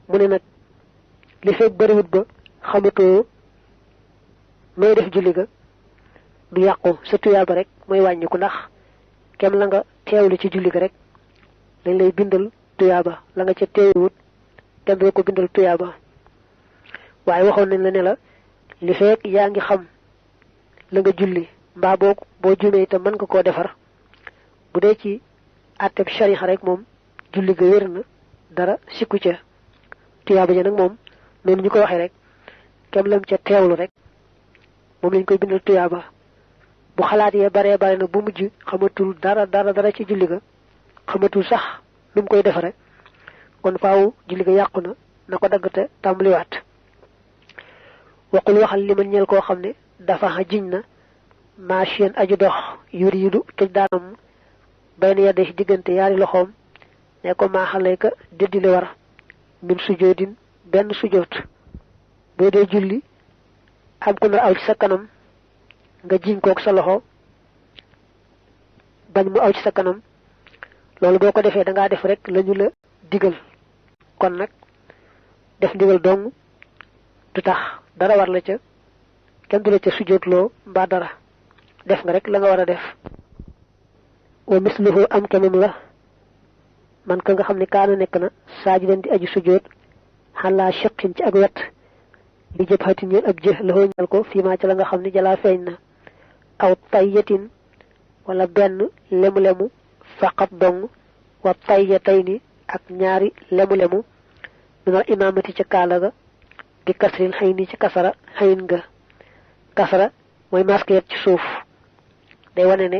mu ne nag li fekk bariwut ba xamatoo nooy def julli ga du yàqu sa tuyaaba rek mooy wàññiku ndax kem la nga teewlu ci julli ga rek dañ lay bindal tuyaaba la nga ca teewut kenn doo ko bindal tuyaaba waaye waxoon nañ la ne la li fekk yaa ngi xam la nga julli mbaa boo jumee itam mën nga koo defar bu dee ci àtteb sharixa rek moom julli ga wér na dara sikku ca tuyaaba ja nag moom noonu ñu ko waxee rek kem lam ca teewlu rek moom lañ koy bindal tuyaaba bu xalaat yee baree bare na bu mujj xamatul dara ci julli ga xamatul sax nu mu koy defare kon faaw julli ga yàqu na ko dagg te tàmbaliwaat waxul waxal li man ñeel koo xam ne dafa jiñ na machine aju dox yuriidu tëj daanam bayna yadde ci diggante yaari loxoom ne ko maaxalayka déddi li war min sujoodin benn sujoot boo dee julli am ku nar aw ci sa kanam nga jiñ kook sa loxo bañ mu aw ci sa kanam loolu boo ko defee dangaa def rek lañu la digal kon nag def ndigal dong du tax dara war la ca kenn du la ca sujootloo mbaa dara def nga rek la nga war a def wa misluhu am kemam la man ka nga xam ne kaana nekk na saajidan di aju sujoot xalaa shaqin ci ak wet li jëb xatin ñeen ab jë la ñal ko fii maa ci la nga xam ne jalaa feeñ na aw tayyatin wala benn lemu-lemu faqat dong wa tayyatayni ak ñaari lemu-lemu minal imaamati ca kaala ga di kasril xëy ni ci kasara xëyin nga kasara mooy masque ci suuf day wane ne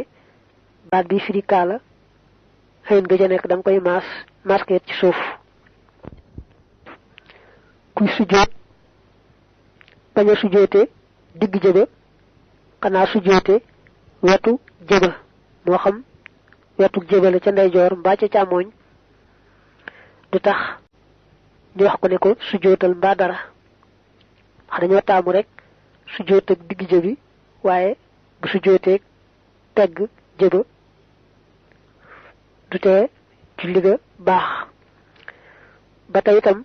baat bi firi kaala xëyin nga ja nekk da nga koy masque ci suuf kuy sujjóot bañ a sujjóote digg jëba xanaa sujjóote wetu jëba moo xam wetu jëba la ca ndeyjoor mbaa ca càmmooñ du tax ñu wax ko ne ko sujjóotal mbaa dara wax dañoo taamu rek sujjóot ak digg jëbi waaye bu sujjóoteeg pegg jëba du tee julli ga baax ba tey itam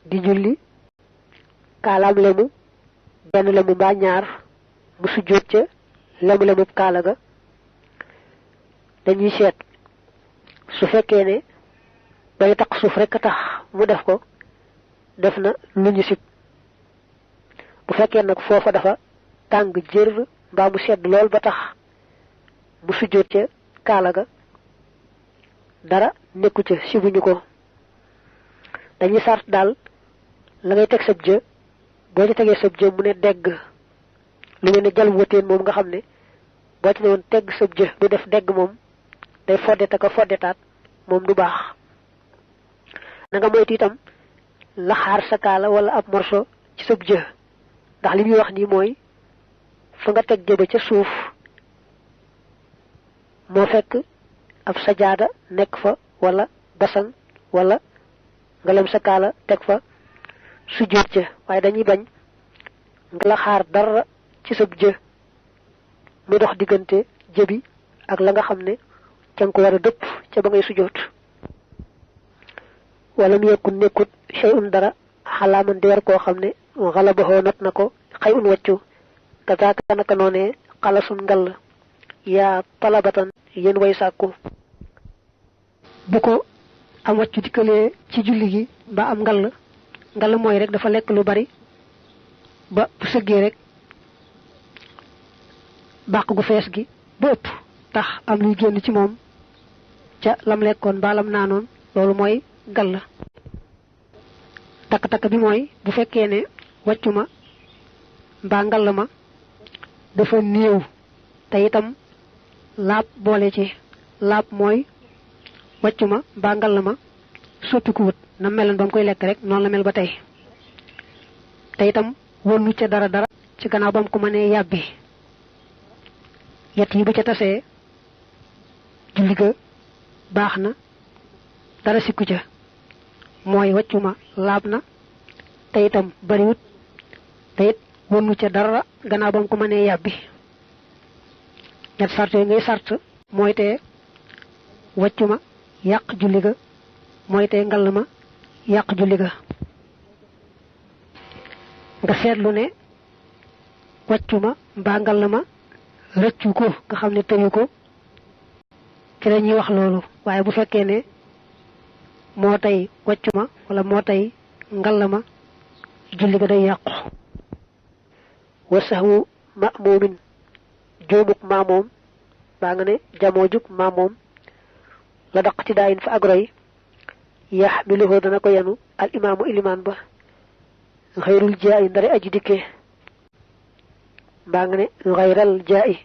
di julli kaalaam lemu benn lemu mbaa ñaar mu sujjóot ca lemu kaala ga dañuy seet su fekkee ne bay taq suuf rek a tax mu def ko def na lu ñu sib bu fekkee nag foofa dafa tàng jër mbaa mu sedd lool ba tax mu sujjóot ca kaala ga dara nekku ca sibuñu ko dañuy sart daal la ngay teg sab jë boo ci tegee sab jë mu ne degg lu mel ne jal wëteen moom nga xam ne boo ci ne woon tegg sab jë du def degg moom day foddeta ko foddetaat moom du baax na nga moytu itam laxaar sa kaala wala ab morso ci sab jë ndax li muy wax nii mooy fa nga teg jëba ca suuf moo fekk ab sajaada nekk fa wala basan wala nga lem sa kaala teg fa sujjóot ca waaye dañuy bañ nga la xaar dara ci sab jë mu dox diggante jëbi ak la nga xam ne ca nga ko war a dëpp ca ba ngay sujjóot wala mu yekkul nekkut shay'un dara xalaaman di war koo xam ne xalabaxoo not na ko xay un wàccu kazaaka naka noonee xalasun ngall yaa talabatan yéen way sàkku bu ko am wàccu dikkalee ci julli gi ba am ngall mooy rek dafa lekk lu bari ba bu sëggee rek bàq gu fees gi ba ëpp tax am luy génn ci moom ca lam lekkoon mbaa lam naanoon loolu mooy ngall takk-takk bi mooy bu fekkee ne wàccu ma mbaa ngall ma dafa néew te itam laab boole ci laab mooy wàccu ma mbaa ngall ma soppiku wut na meloon ba mu koy lekk rek noonu la mel ba tey te itam wënnu ca dara ci gannaaw ba mu ko mënee yàbbi yett yi bu ca tasee julli ga baax na dara sikku ca mooy wàccu ma laab na te itam bariwut te it wënnu ca dara gannaaw ba mu ko mënee yàbbi ñett sart yooyu ngay sart mooy te wàccu ma yàq julli ga mooy te ngall ma yàq julli ga. nga seetlu ne wàccuma mbaa ngal ma rëccu ko nga xam ne tëyu ko ci la ñuy wax loolu, waaye bu fekkee ne moo tey wàccuma wala moo tey ngal ma julli ga day yàqu. wa sahwu ma'mumin juumuk maamoom baa nga ne jamoojuk maamoom la daq ci daayin fa agroy yaxmiluhu dana ko yenu al imaamu ilimaan ba xayrul jaa'i ndare aji dikke mbaa nga ne xayral jaa'i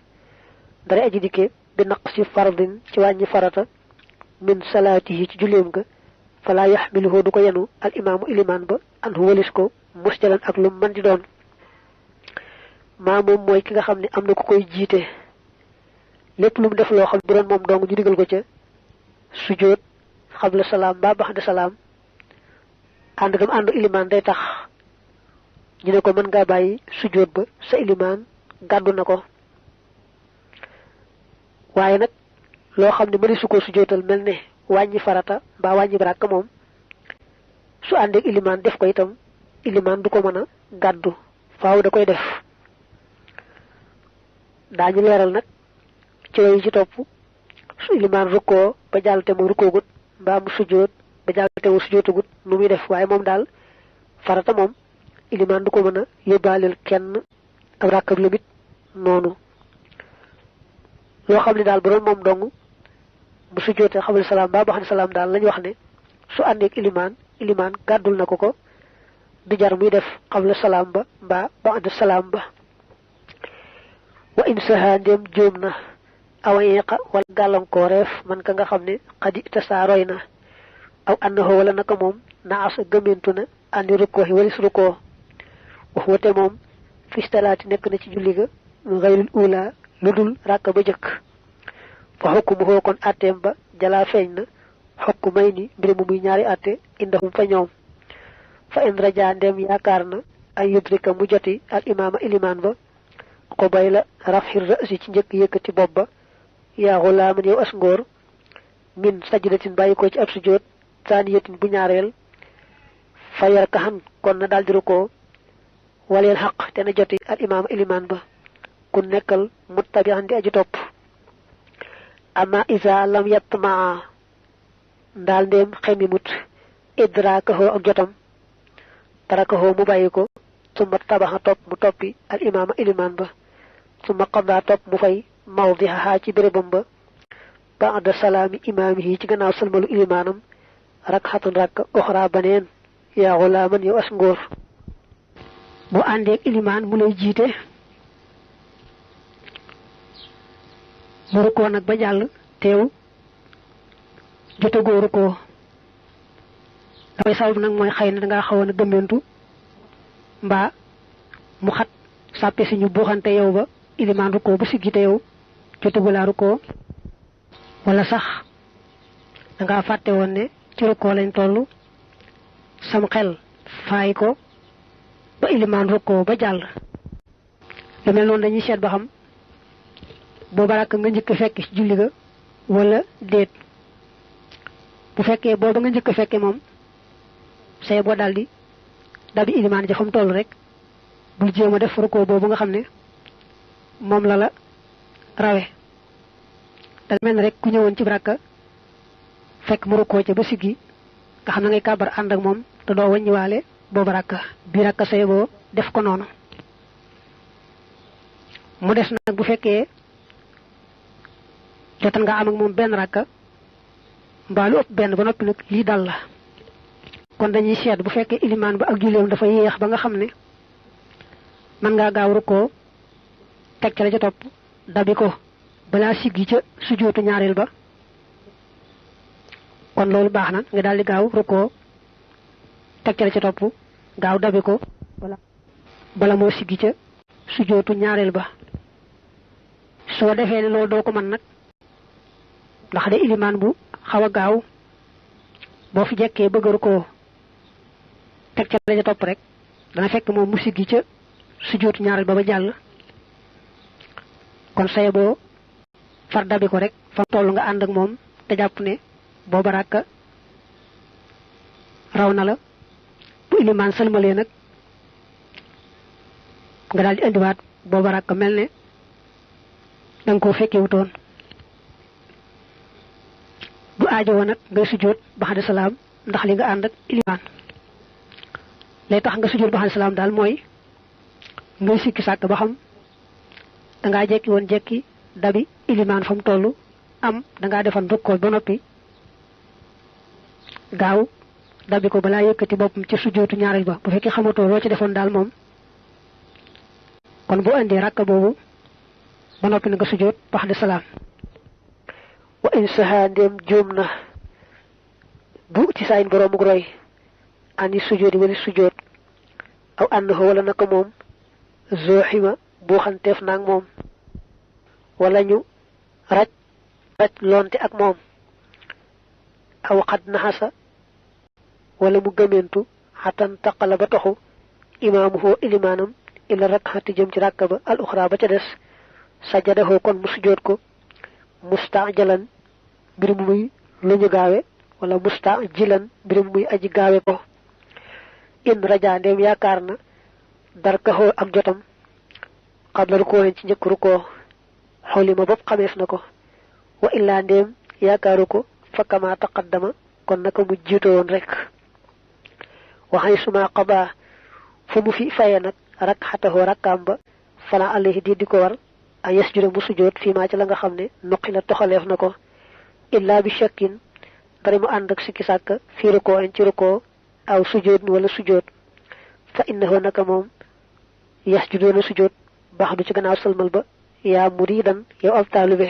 ndare aji dikke bi naqsi fardin ci wàññi farata min salaatihi ci julleem ga fala yaxmiluhu du ko yenu al imaamu ilimaan ba an hu walis ko musjalan ak lu mën di doon. maamoom mooy ki nga xam ne am na ku koy jiite lépp lu mu def loo xam bu doon moom dong ñu digal ko ca sujjóot xabla salaam ba baxda salaam ànd gam àndu ilimaan day tax ñu ne ko mën ngaa bàyyi sujjóot ba sa ilimaan gàddu na ko. waaye nag loo xam ne mëni su ko sujjóotal mel ne wàññi farata mbaa wàññi baraka moom su àndeek ilimaan def ko itam ilimaan du ko mën a gàddu faaw da koy def. daañu leeral nag ci way ci topp su ilimaan rukkoo ba jàll te mu rukkoogut mbaa mu sujjóot ba jàll te mu sujjóotagut nu muy def, waaye moom daal farata moom ilimaan du ko mën a yóbbaaleel kenn ab ràkkab limit noonu. loo xam ne daal bu doon moom dong bu sujjóotee xabal salaam ba baxan salaam daal lañu wax ne su àndeek ilimaan gàddul na ko du jar muy def xabla salaam ba mbaa baxan salaam ba. wa in saha ndéem jóom na aw yeeqa wala gàllankooreef man ka nga xam ne xadi tasaaroy na aw annahu wala naka moom naasa gëmentu na andi rukkoo yi walis rukkoo wax wate moom fistalaati nekk na ci julli ga xayrul ula lu dul ràkk ba jëkk fa xukk mu xoo kon atteem ba jalaa feeñ na xukk may ni mbir mu muy ñaari atte indahum fa ñoom fa in raja ndéem yaakaar na ay yudrika mu joti al imaama ilimaan ba ko bay la rafxir rasi ci njëkk yëkkati bopp ba yaa xulaaman yow as ngóor min sajdatin bàyyi ko ci ab sujjóot taaniyatin bu ñaareel fa yar kaxan kon na daldi rukkoo waleel xaq te na joti al imaama ilimaan ba ku nekkal muttabi'an di aji topp. ama isa lam yatt maa ndaal ndéem xemi mut idraakahoo ak jotam tarakahoo mu bàyyi ko summa tabaxa topp mu toppi al imaama ilimaan ba summa qadaa topp mu fay mawdihaha ci bérébam ba ba'da salaami imaamihi ci gannaaw salmalu ilimaanam rakxatan rakk uxra baneen yaa xulaaman yow as ngóor. bu àndeek ilimaan mu lay jiite mu rukkoo nag ba jàll teew jotagoo rukkoo dafay sabab nag mooy xëy na dangaa xawoon a gëmmentu mbaa mu xat sàppe si ñu buuxante yow ba ilimaan rukkoo ba siggi te yow jotagulaa rukkoo wala sax dangaa fàtte woon ne ci rukkoo lañ toll sam xel faay ko ba ilimaan rukkoo ba jàll. lu mel noonu dañuy seet ba xam booba rakk nga njëkk a fekk ci julli ga wala déet. bu fekkee booba nga njëkk a fekke moom say boo daldi dabi ilimaan ja fa mu toll rek bul jéem a def rukkoo boobu nga xam ne moom la rawe. da mel ne rek ku ñëwoon ci rakka fekk mu rukkoo ca ba siggi nga xam ne ngay kàbbar ànd ak moom te doo wàññiwaale booba rakka bii rakka say boo def ko noonu. mu des nag bu fekkee jotal nga am ak moom benn rakka mbaa lu ëpp benn ba noppi nag lii dal la kon dañuy seet bu fekkee ilimaan ba ak julleem dafa yéex ba nga xam ne mën ngaa gaaw rukkoo teg ca la ca topp dabi ko balaa siggi ca sujjóotu ñaareel ba kon loolu baax na nga daal di gaaw rukkoo teg ca la ca topp gaaw dabi ko bala moo siggi ca sujjóotu ñaareel ba. soo defee ne loolu doo ko mën nag ndax de ilimaan bu xaw a gaaw boo fi jekkee bëgg rukkoo teg ca la ca topp rek dana fekk moom mu siggi ca sujjóotu ñaareel ba ba jàll. kon saye boo far dabi ko rek fa toll nga ànd ak moom te jàpp ne booba rakka raw na la bu ilimaan sëlmalee nag nga daal di indiwaat booba rakk mel ne danga koo fekkee wutoon bu aajowoo nag ngay sujjóot ba'da salaam ndax li nga ànd ak ilimaan lay tax nga sujjóot ba'da salaam daal mooy ngay sikki sàkk ba xam dangaa jekki woon jekki dabi ilimaan fa mu toll am dangaa defan rukkoo ba noppi gaaw dabi ko balaa yëkkati boppam ci sujjóotu ñaareel ba bu fekkee xamatoo loo ci defoon daal moom kon bu andee rakka boobu ba noppi na nga sujjóot ba'da salaam wa in saha ndéem juum na bu ci saayin boroomu roy ani sujjóot yi wala sujjóot aw ànd wala naka moom zooxima boo xanteef naag moom wala ñu raj lonte ak moom aw xad naxasa wala mu gëmentu xatan taqala ba taxu imaamu hoo ilimaanam ila rakxati jëm ci ràkka ba al uxra ba ca des sajadahoo kon mu sujjóot ko mustaajalan mbir mu muy lu ñu gaawe wala mustaajilan mbir mu muy aji gaawe ko in raja ndeem yaakaar na darkaxoo am jotam xabla rukoo ci njëkk rukoo xolima bopp xameef na ko wa illaa ndeem yaakaaru ko fakkama taqaddama kon naka mu jiito woon rek waxay suma qaba fu mu fi faye nag rakxataxoo rakkaam ba fala alayhi di ko war a yasjuda mu sujjóot fii maa ci la nga xam ne noqi la toxaleef na ko illaa bi shakkin dara mu ànd ak sikki sàkk fii rukoo ci rukoo aw sujjóot wala sujjóot fa innahu naka moom yasjudoona sujjóot baax du ci gannaaw sëlmal ba yaa muridan yow ab taalibe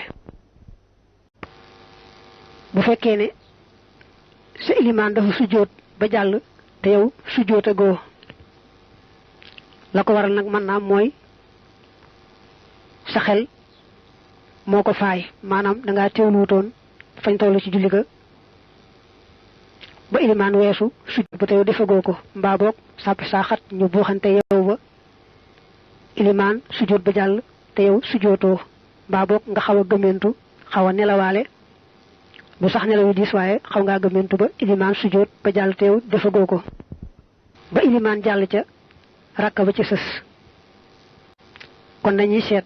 bu fekkee ne sa ilimaan dafa sujjóot ba jàll te yow sujjóota goo la ko waral nag mën naa mooy sa xel moo ko faay maanaam dangaa teewlu wutoon fañ tollu ci julli ga ba ilimaan weesu sujjóot ba te yow defagoo ko mbaa boog sàppi saa xat ñu buuxante yow ba ilimaan sujjóot ba jàll te yow sujjóotoo mbaa boog nga xaw a gëmmentu xaw a nelawaale bu sax nelaw yu diis waaye xaw ngaa gëmmentu ba ilimaan sujjóot ba jàll te yow defagoo ko ba ilimaan jàll ca rakka ba ci sës kon dañuy seet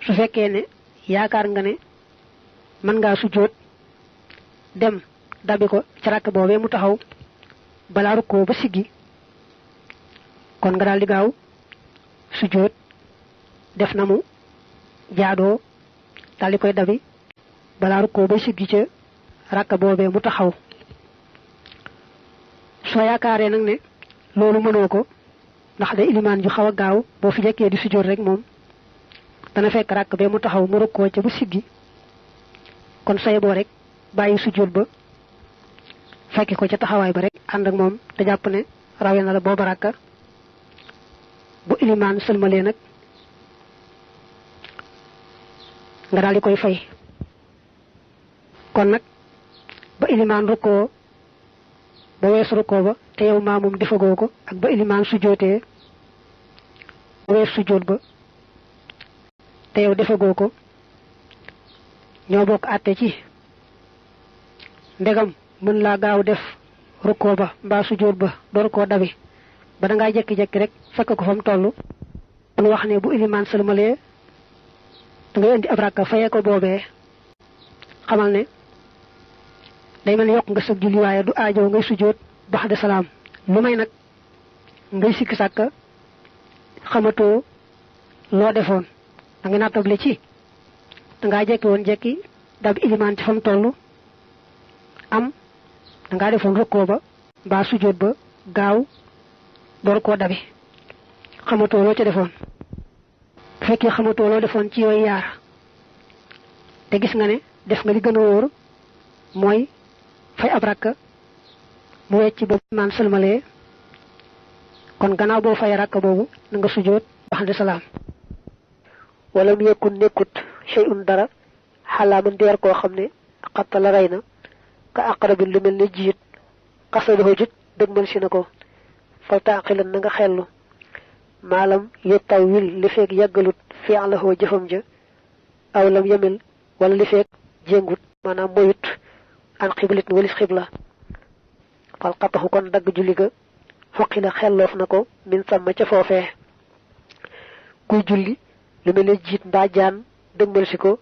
su fekkee ne yaakaar nga ne mën ngaa sujjóot dem dabi ko ca rakk boobee mu taxaw balaa rukkoo ba siggi kon nga daal di gaaw sujjóot def na mu jaadoo daal di koy dabi balaa rukkoo ba siggi ca rakk boobee mu taxaw soo yaakaaree nag ne loolu mënoo ko ndax day ilimaan ju xaw a gaaw boo fi jekkee di sujjóot rek moom dana fekk rakk bee mu taxaw mu rukkoo ca bu siggi kon say boo rek bàyyi sujjóot ba fekki ko ca taxawaay ba rek ànd ak moom te jàpp ne rawe na la booba rakka bu ilimaan sëlmalee nag nga daal di koy fay kon nag ba ilimaan rukkoo ba weesu rukkoo ba te yow maamum defagoo ko ak ba ilimaan sujjóotee ba weesu sujjóot ba te yow defagoo ko ñoo bokk àtte ci ndegam mën laa gaaw def rukkoo ba mbaa sujjóot ba door koo dabi ba dangaa jekki-jekki rek fekk ko fa mu toll kon wax ne bu ilimaan sëlmalee da ngay indi ab rakka fayee ko boobee xamal ne day mel ne yokk nga sëg julli waaye du aajow ngay sujjóot ba'da salaam lu may nag ngay sikki sàkka xamatoo loo defoon da nga nattable ci dangaa jekki woon jekki dab ilimaan ci fa mu toll am dangaa defoon rukkoo ba mbaa sujjóot ba gaaw door koo dabi xamatoo loo ca defoon bu fekkee xamatoo loo defoon ci yooyu yaar te gis nga ne def nga li gën a wóor mooy fay ab rakka mu wecc ba ilimaan sëlmalee kon gannaaw boo fay rakka boobu na nga sujjóot ba'da salaam wala mu yekkun nekkut shay'un dara xalaaman di war koo xam ne xattala rey na ka aqrabin lu mel ne jiit xasadoo jut dëgmal si na ko fal taaqilan na nga xellu maalam yettaw wil li feeg yàggalut fi'lahoo jëfam ja aw lam yemel wala li feeg jéngut maanaam moyut an xiblit walis xibla fal xataxu kon dagg julli ga xoqi la xelloof na ko min sàmm ca foofee. kuy julli lu mel ne jiit mbaa jaan dëgmal si ko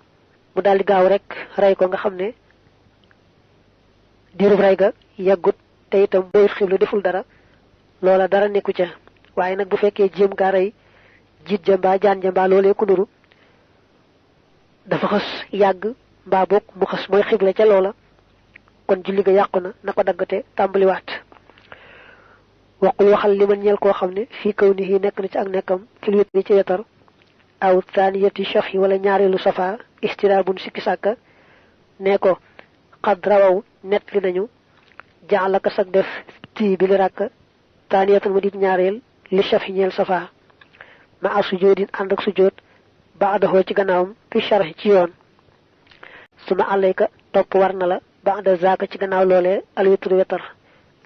mu daldi gaaw rek rey ko nga xam ne diirub rey ga yàggut te itam booy xiblu deful dara loola dara nekku ca. waaye nag bu fekkee jéem gaa rey jiit ja mbaa jaan ja mbaa loolee ku nuru dafa xës yàgg mbaa boog mu xës mooy xibla ca loola kon julli ga yàqu na ko daggate tàmbaliwaat. waqul waxal li man ñeel koo xam ne fii kaw ni yi nekk na ci ak nekkam fil witri ci wetar aw taaniyati shafhi wala ñaareelu safa istiraabun sikki sàkka ne ko xad rawaw net li nañu jaalaka sag def tii bi li ràkk taaniyatan ma dit ñaareel li shafhi ñeel safa ma a sujoodin ànd ak sujood ba adaxoo ci gannaawam fi sharhi ci yoon su ma àllayka topp war na la ba ada zaaka ci gannaaw loolee alwitru wetar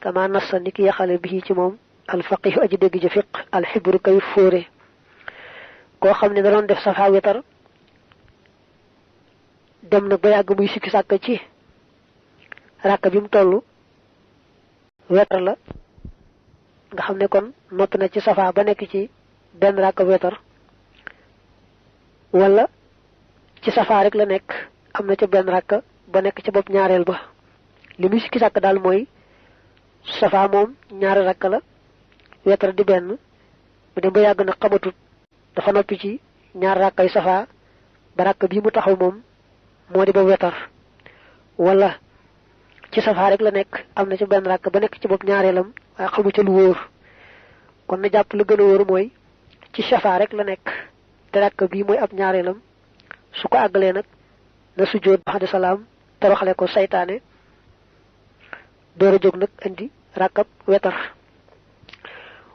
kama nassa ni ki yaxale bi ci moom alfaqihu aji dégg ja fiq alxibru kay fóore. koo xam ne da doon def safa wetar dem na ba yàgg muy sikki sàkk ci ràkk bi mu toll wetar la nga xam ne kon noppi na ci safa ba nekk ci benn ràkk wetar wala ci safa rek la nekk am na ca benn ràkk ba nekk ca bopp ñaareel ba li muy sikki sàkk daal mooy safa moom ñaari ràkk la wetar di benn mu dem ba yàgg na xamatut dafa noppi ci ñaar ràkkay safa ba ràkk bii mu taxaw moom moo di ba wetar wala ci safa rek la nekk am na ca benn ràkk ba nekk ci bopp ñaareelam waaye xamu ca lu wóor kon na jàpp lu gën a wóor mooy ci safa rek la nekk te ràkk bii mooy ab ñaareelam su ko àggalee nag na sujjóot ba'da salaam toroxale ko saytaane door a jóg nag indi ràkkab wetar.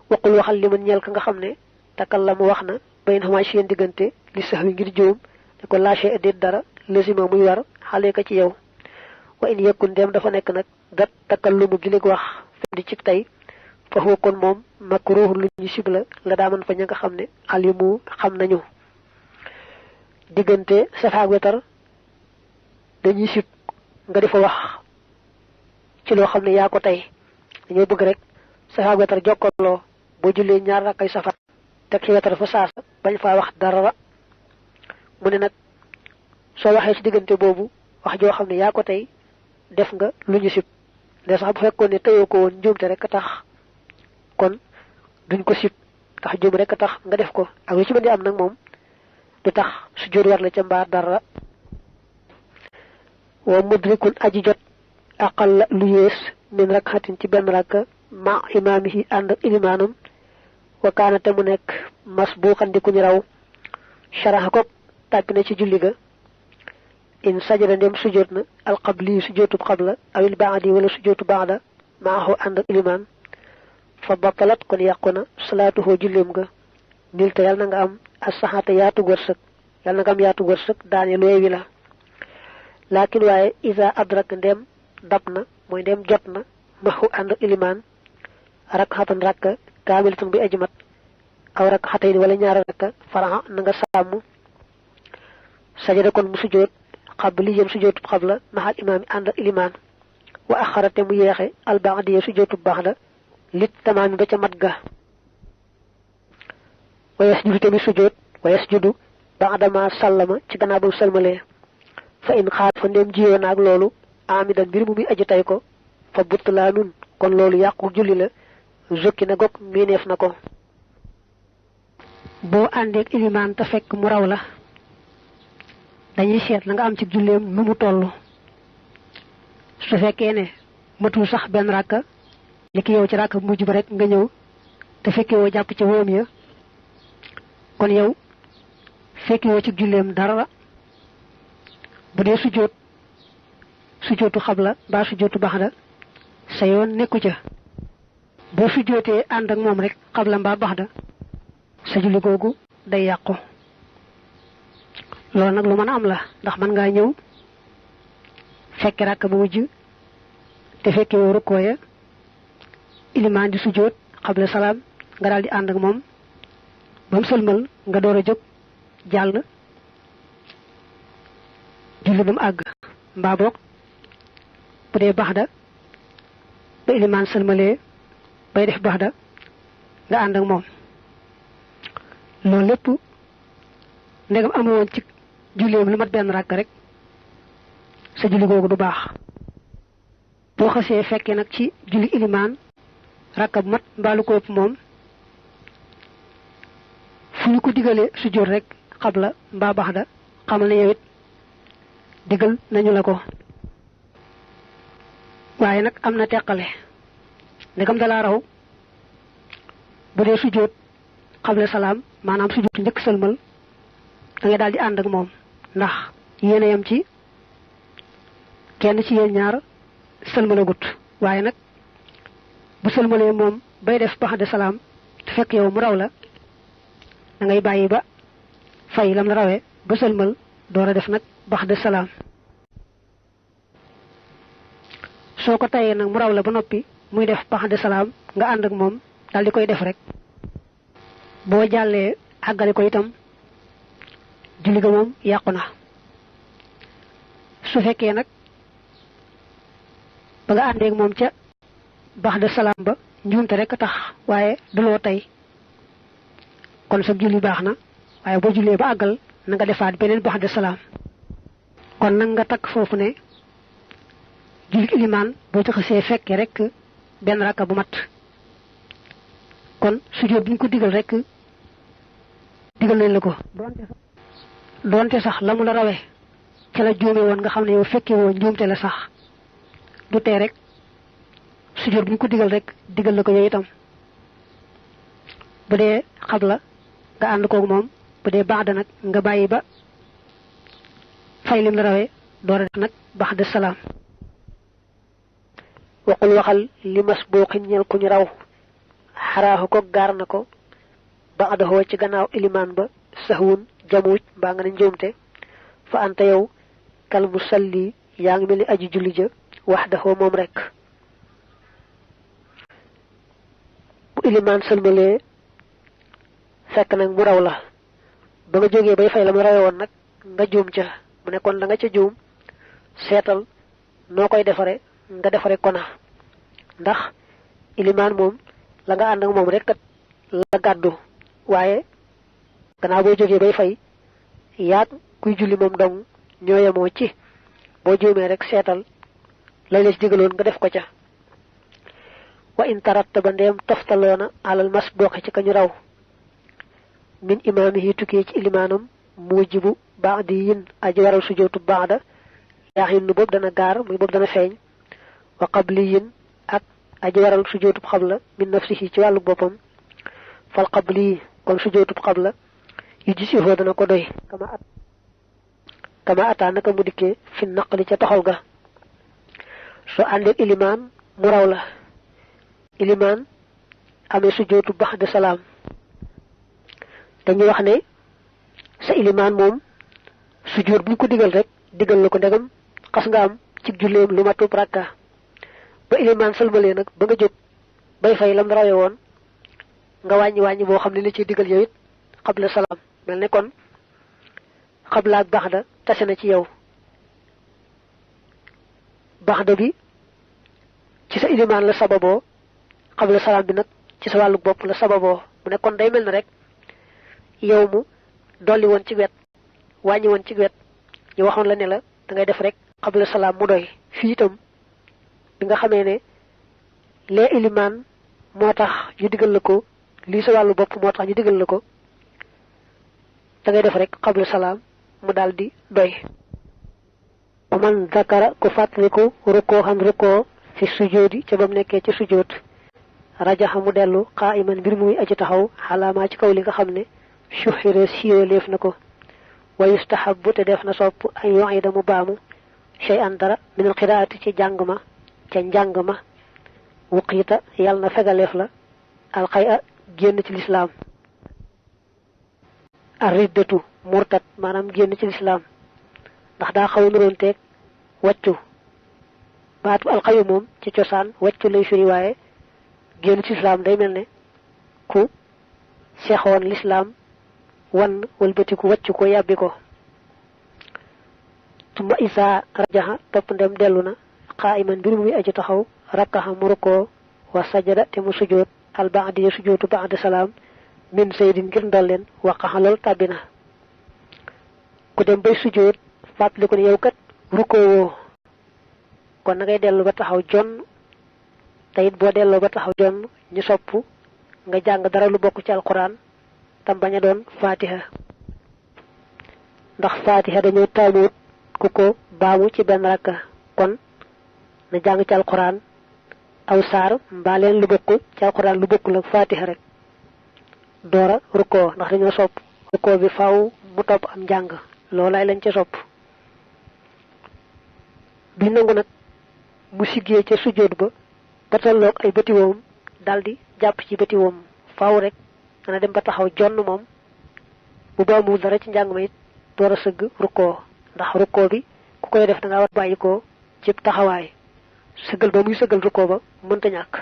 waqul waxal li man ñeel ka nga xam ne takallama wax na bayn xamaay seen diggante li sax wi ngir jóom ne ko lâché edit dara lésima muy war xale ka ci yow wa in yekkun dem dafa nekk nag dat takallumu gi léegi wax fi di ci tey fa huwa kon moom makruh lu ñu sibla la daaman fa ña nga xam ne alimu xam nañu. diggante safa ak wetar dañuy sib nga di fa wax ci loo xam ne yaa ko tey dañoo bëgg rek safa ak wetar jokkaloo boo jullee ñaar rakkay safa teg ci wetar fa saasa bañ faa wax dara. mu ne nag soo waxee ci diggante boobu wax joo xam ne yaa ko tey def nga lu ñu sib de sax bu fekkoon ne teyoo ko woon njuumte rek a tax kon duñ ko sib tax juum rek a tax nga def ko ak lu ci mën di am nag moom du tax su jóor war la ca mbaa dara. wa mudrikun aji jot aqal la lu yées min rakxatin ci benn rakk ma imaamihi ànd ak ilimaanam wa kaana te mu nekk mas bu xandi ku ñu raw sharaxa ko tàbbi na ci julli ga in sajada ndem sujjóot na alqabli sujjóotub xabla awil baadi wala sujjóotu baada maaxu ànd ak ilimaan fa batalat kon yàqu na salaatuhoo julleem ga nil te yàlla na nga am as-saxaata yaatug wërsëg yàlla na nga am yaatug wërsëg daane lu yeewi la. laakin waaye isa adrak ndem dab na mooy ndem jot na maxu ànd ak ilimaan rakxatan rakka kaamilatan bi aji mat aw rakxatayni wala ñaari rakka faraxa na nga sàmm sajada kon mu sujjóot xabliyan sujjóotub xabla maxal imaam yi ànd ak ilimaan wa axarate mu yeexe albaadiya sujjóotub baxda lit tamaami ba ca mat ga wa yasjudu tamit sujjóot wa yasjudu baadama sallama ci gannaaw ba mu salmalee fa in xaat fa ndem jiyoo naag loolu amidan mbir mu muy aji tay ko fa butlaanun kon loolu yàqu julli la zokki na gog miineef na ko. boo àndeek ilimaan te fekk mu raw la dañuy seet la nga am ci julleem nu mu toll su fekkee ne matul sax benn ràkka li ki yow ci ràkka bu mujj ba rek nga ñëw te fekkee woo jàpp ca wóom ya kon yow fekkee woo ci julleem dara. bu dee sujjóotu xabla mbaa sujjóotu baxda sa yoon nekku ca boo sujjóotee ànd ak moom rek xabla mbaa baxda sa julli googu day yàqu. loolu nag lu mën a am la ndax mën ngaa ñëw fekke ràkk bu mujj te fekke woo rukkoo ya ilimaan di sujjóot xabla salaam nga daal di ànd ak moom ba mu sëlmal nga door a jóg jàll julli ba mu àgg mbaa boog bu dee baxda ba ilimaan sëlmalee bay def baxda nga ànd ak moom loolu lépp ndegam amoon ci julleem lu mat benn rakk rek sa julli googu du baax boo xasee fekkee nag ci julli ilimaan rakka bu mat mbaalu ko ëpp moom fu ñu ko digalee sujjóot rek xabla mbaa baxda xamal ne yow it digal nañu la ko waaye nag am na teqale ndegam dalaa raw bu dee sujjóot xabla salaam maanaam sujjóot njëkk sëlmal da ngay daal di ànd ak moom ndax yéene yam ci kenn ci yéen ñaar sëlmalagut waaye nag bu sëlmalee moom bay def baxda salaam te fekk yow mu raw la da ngay bàyyi ba fay lam la rawee ba sëlmal door a def nag baxda salaam soo ko tayee nag mu raw la ba noppi muy def baxda salaam nga ànd ak moom daal di koy def rek boo jàllee àggale ko itam julli ga moom yàqu na su fekkee nag ba nga àndeeg moom ca baxda salaam ba njuumte rek a tax waaye duloo tey kon sa julli baax na waaye boo jullee ba àggal na nga defaat beneen baxda salaam kon nag nga takk foofu ne julli ilimaan boo ci xasee fekkee rek benn rakka bu mat kon sujjóot bi ñu ko digal rek digal nañ la ko doonte sax la mu la rawee ca la juume woon nga xam ne yow fekke woo njuumte la sax du tee rek sujjóot bi ñu ko digal rek digal la ko yow itam bu dee xabla nga ànd koog moom bu dee baxda nag nga bàyyi ba fay lim la rawee door a def nag baxda salaam waxul waxal li mas booxin ñel ku ñu raw xaraaxu ko gaar na ko baxdaxoo ci gannaaw ilimaan ba saxwun jamuuj mbaa nga ne njuumte fa anta yow kal musalli yaa ngi mel ni aji julli ja waxdaxoo moom rek bu ilimaan sëlmalee fekk nag mu raw la ba nga jógee bay fay la mu rawe woon nag nga juum ca mu ne kon la nga ca juum seetal noo koy defare nga defare kona ndax ilimaan moom la nga ànd ak moom rek kat la gàddu waaye gannaaw boo jógee bay fay yaag kuy julli moom dong ñoo yemoo ci boo juumee rek seetal lay la ci digaloon nga def ko ca wa in tarattaba ndeem toftaloona alal mas bokki ci ka ñu raw min imaamihi tukkee ci ilimaanam mujibu ba'di yin aji waral sujootu ba'da yaaxin nu boobu dana gaar muy boobu dana feeñ wa qabli yin ak aji waral sujootu xabla min nafsihi ci wàllu boppam fal qabli kon sujootu xabla yu gis ifoo dana ko doy kama ataa naka mu dikkee fi naqli ca toxal ga soo àndeek ilimaan mu raw la ilimaan amee sujootu baxda salaam dañuy wax ne sa ilimaan moom sujoot bu ñu ko digal rek digal la ko ndegam xas nga am ci julleem lu matub rakka ba ilimaan sëlmalee nag ba nga jóg bay fay lam rawe woon nga wàññi boo xam ne li ci digal yow it xabla salaam mel ne kon xabla ak baxda tase na ci yow baxda bi ci sa ilimaan la sababoo xabla salaam bi nag ci sa wàllu bopp la sababoo mu ne kon day mel ne rek yow mu dolli woon ci wet wàññi woon ci wet ñu waxoon la ne la da ngay def rek xabla salaam mu doy fii itam bi nga xamee ne lee ilimaan moo tax ñu digal la ko lii sa wàllu bopp moo tax ñu digal la ko da ngay def rek xabla salaam mu daal di doy man zakara ku fàttaliku rukkoo xam rukkoo fi sujoodi ca bam nekkee ci sujood rajaxa mu dellu qaa'iman mbir muy aji taxaw xalaamaa ci kaw li nga xam ne suxira siiwaleef na ko wa yustahabu te def na sopp ay yu'ida mu baamu shay'an dara min alqiraati ci jàng ma ca njàng ma wuqiita yàlla na fegaleef la alxay a génn ci lislaam arriddatu murtat maanaam génn ci lislaam ndax daa xaw a nuroon teeg wàccu baatu alxayu moom ci cosaan wàccu lay firi waaye génn ci lislaam day mel ne ku sexoon lislaam wan walbatiku wàccu ko yàbbi ko tumma isaa rajaxa topp ndem dellu na qaa'iman mbir muy aji taxaw rakkaxa mu rukkoo wa sajada te mu sujjóot al ba'di sujjóotu ba'da salaam min saydin ngir ndolleen waqaxa lool tàbbina ku dem bay sujjóot fàttaliku ne yow kat rukkoo woo kon na ngay dellu ba taxaw jonn te it boo delloo ba taxaw jonn ñu sopp nga jàng dara lu bokk ci alquran tam bañ a doon fatiha ndax fatiha dañoo taamuwut ku ko baamu ci benn rakka kon na jàng ci alquran aw saar mbaa leen lu bokk ci alquran lu bokkul ak fatiha rek doora rukkoo ndax dañoo sopp rukkoo bi faaw mu topp am njàng loolaay lañ ca sopp bi nangu nag mu siggee ca sujjóot ba ba tolloog ay bëti woom daldi jàpp ci bëti woom faaw rek dana dem ba taxaw jonn moom bu baamuwul dara ci njàng ma it door a sëgg rukkoo ndax rukkoo bi ku koy def da ngaa war bàyyi ko ci taxawaay sëggal ba muy sëggal rukkoo ba mënta ñàkk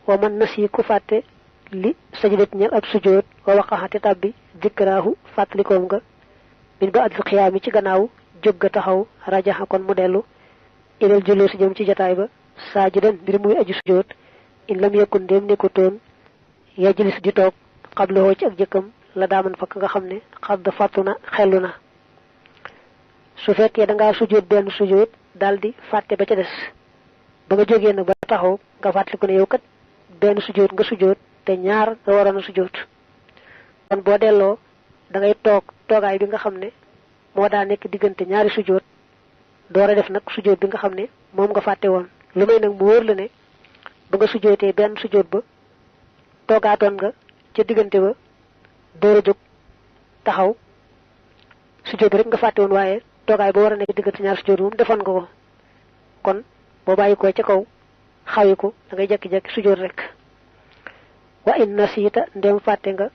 wa man nasi ku fàtte li sajidat ñel ab sujjóot wa waqaxate tàbbi dikraahu fàttalikoom nga min ba adil xiyaam yi ci gannaaw jóg ga taxaw rajaxa kon mu dellu ilal julloo si jëm ci jotaay ba saajidan mbir muy aju sujjóot in lam yakun dem nekkutoon yajlis di toog xabloo ci ak jëkkam la daaman fakk nga xam ne xadd fàttu na xellu na su fekkee da ngaa sujjóot benn sujjóot daldi fàtte ba ca des ba nga jógee nag ba taxaw nga fàttaliku ne yow kat benn sujjóot nga sujjóot te ñaar nga waroon a sujjóot kon boo delloo da ngay toog toogaay bi nga xam ne moo daa nekk diggante ñaari sujjóot door a def nag sujjóot bi nga xam ne moom nga fàtte woon lu may nag mu wóor la ne ba nga sujjóotee benn sujjóot ba toogaatoon nga ca diggante ba door a jóg taxaw sujjóot bi rek nga fàtte woon waaye toogaay ba war a nekk diggante ñaari sujjóot moom defoon nga ko kon boo bàyyi ko ca kaw xawi ko da ngay jekki-jekki sujjóot rek wa in nasiita ndem fàtte nga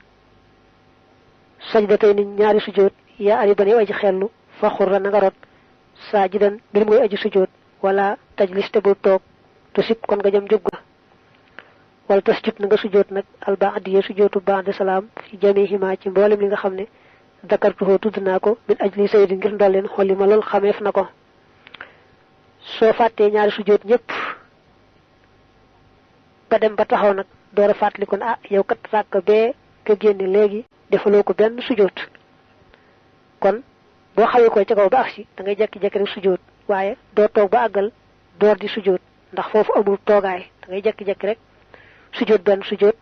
sajdatay ni ñaari sujjóot yaa ari bane aji xellu fa xurra na nga rot saajidan mbir muy aji sujjóot wala tajlis te bu toog tu sib kon nga jëm jóg ga wala tasjud na nga sujjóot nag alba'diya sujjóotu ba'da salaam fi jamiihima ci mboolem li nga xam ne dakartuhoo tudd naa ko min ajli saydi ngir ndolleen xolli ma lool xameef na ko soo fàttee ñaari sujjóot ñëpp ba dem ba taxaw nag door a fàttali ko ne yow kat ràkk bee nga génne léegi defaloo ko benn sujjóot kon boo xawee ko ca kaw ba agsi da ngay jekki-jekki rek sujjóot waaye doo toog ba àggal door di sujjóot ndax foofu amul toogaay da ngay jekki-jekki rek sujjóot benn sujjóot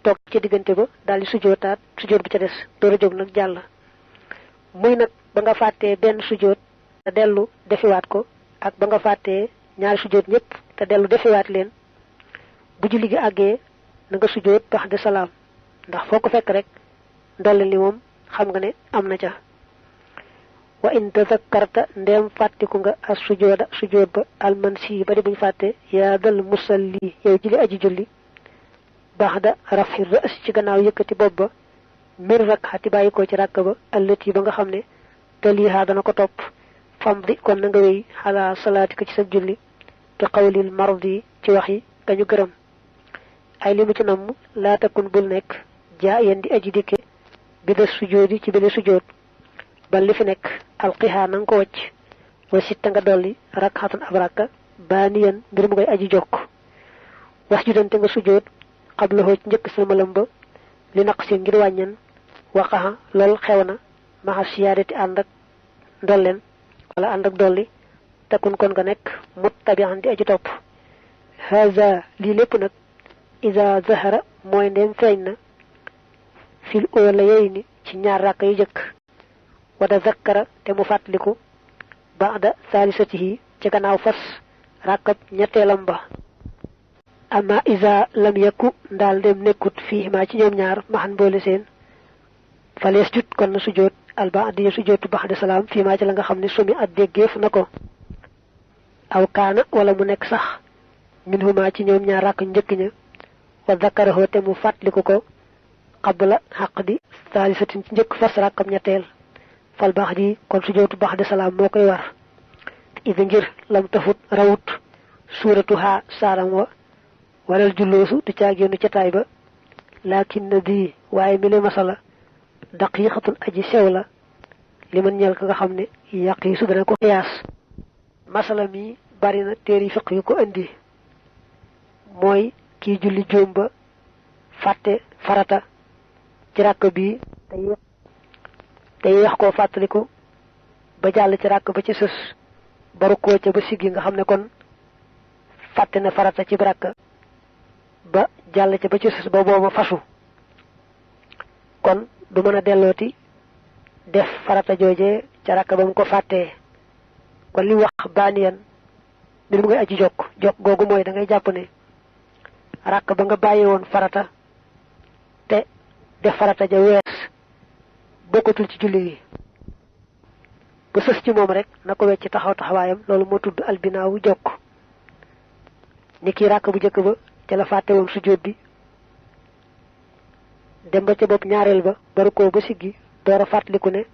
toog ca diggante ba daal di sujjóotaat sujjóot bi ca des door a jóg nag jàll muy nag ba nga fàttee benn sujjóot te dellu defiwaat ko ak ba nga fàttee ñaari sujjóot ñëpp te dellu defiwaat leen bu julli gi àggee na nga sujjóot ba'da salaam ndax foo ko fekk rek ndolleen li moom xam nga ne am na ca wa in tazakkarta ndem fàttiku nga as sujjóoda sujjóot ba almansi ba di buñ fàtte yaa dal musalli yow jili aji julli ba'da rafi ra's ci gannaaw yëkkati bopp ba mir rak'ati bàyyi ko ci ràkk ba allati ba nga xam ne taliha dana ko topp fam di kon na nga wéy xalaa salaatika ci sa julli te qawlil mardi ci wax yi gañu gërëm ay li mu ci namm laa takun bul nekk jaa yéen di aji dikke bi des sujjóoti ci bile sujjóot ba li fi nekk alqiha na nga ko wacc wa sitta nga dolli rakxatan ab rakka baaniyan ngir mu koy aji jokk wax judante nga sujjóot xablahoo ci njëkk salmalam ba li naq si ngir wàññan waqaxa lool xew na maxa siyaadati ànd ak ndolleen wala ànd ak dolli takun kon nga nekk muttabi'an di aji topp haza lii lépp nag iza zahara mooy ndem feeñ na fil oola yey ni ci ñaar ràkk yu jëkk wada zakkara te mu fàttaliku ba'da saalisatihi ci gannaaw fas ràkkab ñetteelam ba ama iza lam yakku ndaal dem nekkut fii maa ci ñoom ñaar maxan boole seen falees jut kon na sujjóot alba'diya sujjóotu ba'da salaam fii maa ci la nga xam ne sumi at déggeef na ko aw kaana wala mu nekk sax min huma ci ñoom ñaar ràkk njëkk ña wa zakkarahu te mu fàttaliku ko qabla xaq di saalisatin ci njëkk fas ràkkam ñetteel fal baax di kon sujjóotu ba'da salaam moo koy war idi ngir lam tafut rawut suuratuha saaram wa walal julloosu du caagéenu ca taay ba laakin na bii waaye mi le masala daqiiqatun aji sew la li man ñeel ka nga xam ne yaqiisu dana ko xiyaas masala mi bari na téere fiq yu ko indi mooy kii julli juum ba fàtte farata ci ràkk bi te yéex koo fàttaliku ba jàll ci ràkk ba ci sës ba rukkoo ca ba siggi nga xam ne kon fàtte na farata ci ràkk ba jàll ca ba ci sës ba booba fasu kon du mën a dellooti def farata jooje ca ràkk ba mu ko fàttee kon li wax baaniyan mbir mu ngay aji jokk googu mooy da ngay jàpp ne ràkk ba nga bàyyi woon farata te def farata ja wees bokkatul ci julli gi bu sës ci moom rek na ko wecc taxaw taxawaayam loolu moo tudd albinaawu jokk ni kii ràkk bu njëkk ba ca la fàtte woon sujjóot bi dem ba ca bopp ñaareel ba baru ko ba siggi door a fàttaliku ne